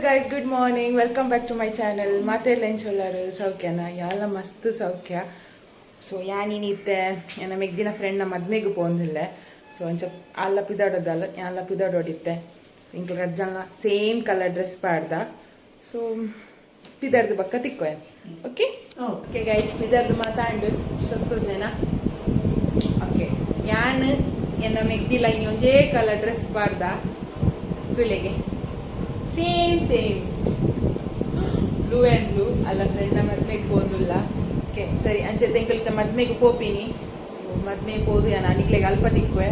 Guys, good morning, welcome back to my channel. ಮಾತೆಲ್ಲ ಎಂಚೊಲ್ಲಾರು? ಸೌಖ್ಯನ? ಯಾಲ ಮಸ್ತ್ ಸೌಖ್ಯ. ಸೊ ಯಾನಿನಿತ್ತೆ ಎನ್ನ ಮೆಗ್ದಿನ ಫ್ರೆಂಡ್ನ ಮದ್ಮೆಗೆ ಪೋಂದಿಲ್ಲ. ಸೊ ಅಂಚ ಅಲ್ಲ ಪಿದಾಡೋದಲ್ಲ, ಯಾನ್ಲ ಪಿದಾಡೋಡಿತ್ತೆ. ಇಂಕ್ಲ ರಡ್ಡ್ ಜನ same colour dress ಪಾಡ್ದ. ಸೊ ಪಿದಾರ್ದು ಬಕ್ಕ ತಿಕ್ಕೋಯ. Okay okay guys, ಪಿದಾರ್ದು ಮಾತಾಂಡು ಸೊತ್ತು ಜನ. ಓಕೆ, ಯಾನ್ ಎನ್ನ ಮೆಗ್ದಿಲ್ಲ ಇನಿ ಒಂಜೇ ಕಲರ್ ಡ್ರೆಸ್ ಪಾಡ್ದ. ತುಲೆಗೆ same same, blue and blue. ಅಲ್ಲ ಫ್ರೆಂಡ್ನ ಮದ್ಮೆಗೆ ಪೋಂದುಲ್ಲ. ಓಕೆ, ಸರಿ, ಅಂಚೆ ತೆಂಕಲಿತ ಮದ್ಮೆಗೆ ಪೋಪಿನಿ. ಸೊ ಮದ್ಮೆ ಪೋದು ಯಾನ್ ಅನಿಕ್ಲೆಗ್ ಅಲ್ಪ ತಿಕ್ಕುವೆ.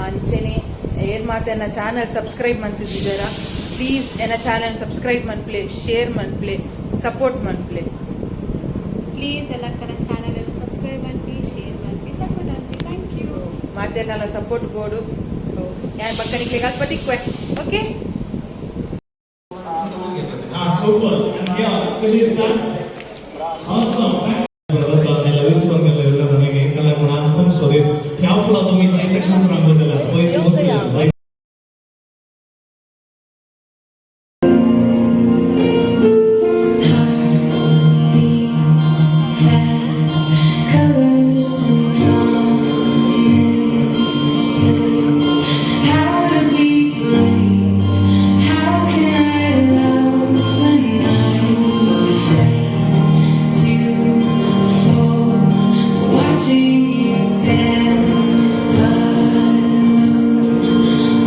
ಅಂಚೆನೆ ಏರ್ ಮಾತ ಎನ್ನ ಚಾನಲ್ ಸಬ್ಸ್ಕ್ರೈಬ್ ಮಂತಿದ್ದೀರಾ, ಪ್ಲೀಸ್ ಎನ್ನ ಚಾನಲ್ ಸಬ್ಸ್ಕ್ರೈಬ್ ಮನ್ಪ್ಲೆ, ಶೇರ್ ಮನ್ಪ್ಲೆ, ಸಪೋರ್ಟ್ ಮನ್ಪ್ಲೆ. ಪ್ಲೀಸ್ ಎಲ್ಲ ಚಾನಲ್ ಎಲ್ಲ ಸಬ್ಸ್ಕ್ರೈಬ್ ಅನ್ಪಿ, ಶೇರ್ ಮನ್ಪಿ, ಸಪೋರ್ಟ್ ಅನ್ಪಿ. Thank you. ಮಾತೆರ್ನಲ support ಬೋಡು. ಸೊ ಯಾನ್ ಬಕ್ಕ ನಿಕ್ಲೆಗ್ ಅಲ್ಪ ತಿಕ್ಕುವೆ. Okay. Ah, super. Yeah, please start. Awesome. ನನಗೆ ಎಂಕಲ ಸ್ವದೇಶ್ ಯಾವ Beats fast, colors and promises. How to be brave? How can I love when I'm afraid to fall? Watching you stand alone,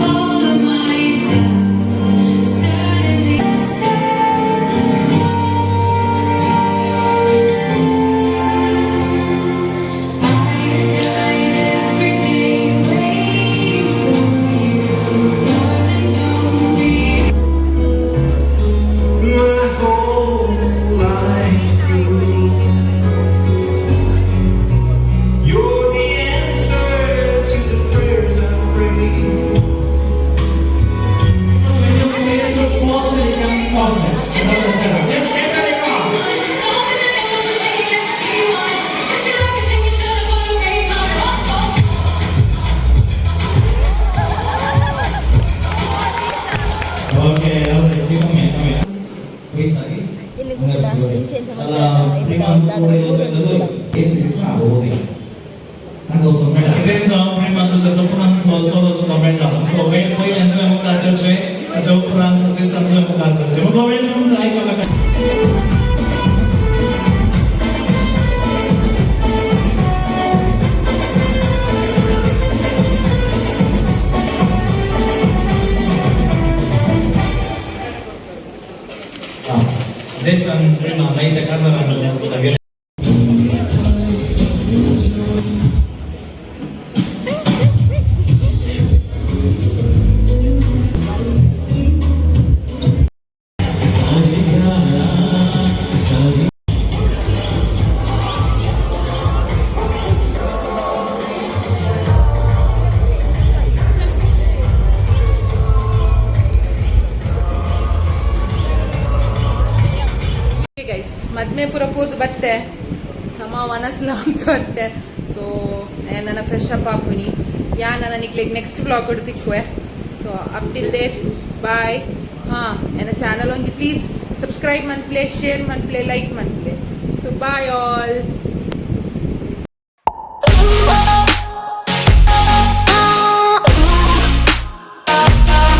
all of my doubt suddenly step closer. I've died every day waiting for you, darling. Don't be. My whole life through. You're the answer to the prayers I've prayed. Yes, enter the car. Don't be mad at what you say, you want. If you like it, then you should've put a ring on it. Oh, oh. Okay, okay, come here, come here. Please, Agi. Jason Prema Laita Kazaran. Guys, ಮದ್ಮೆ ಪೂರ ಪೋದು ಬತ್ತೆ, ಸಮ ವನಸ್ಲ ಅಂತ ಬತ್ತೆ. ಸೊ ನನ್ನ fresh up ಆಪುನಿ. ಯಾ ನನ್ನ ನಿಕ್ಲೆಗ್ ನೆಕ್ಸ್ಟ್ ವ್ಲಾಗ್ ತಿಕ್ಕುವೆ. So up till there, bye. ಹಾಂ, ಎನ್ನ ಚಾನಲ್ ಒಂಜಿ ಪ್ಲೀಸ್ ಸಬ್ಸ್ಕ್ರೈಬ್ ಮನ್ಪ್ಲೆ, ಶೇರ್ ಮನ್ಪ್ಲೆ, ಲೈಕ್ ಮನ್ಪ್ಲೆ. So bye all.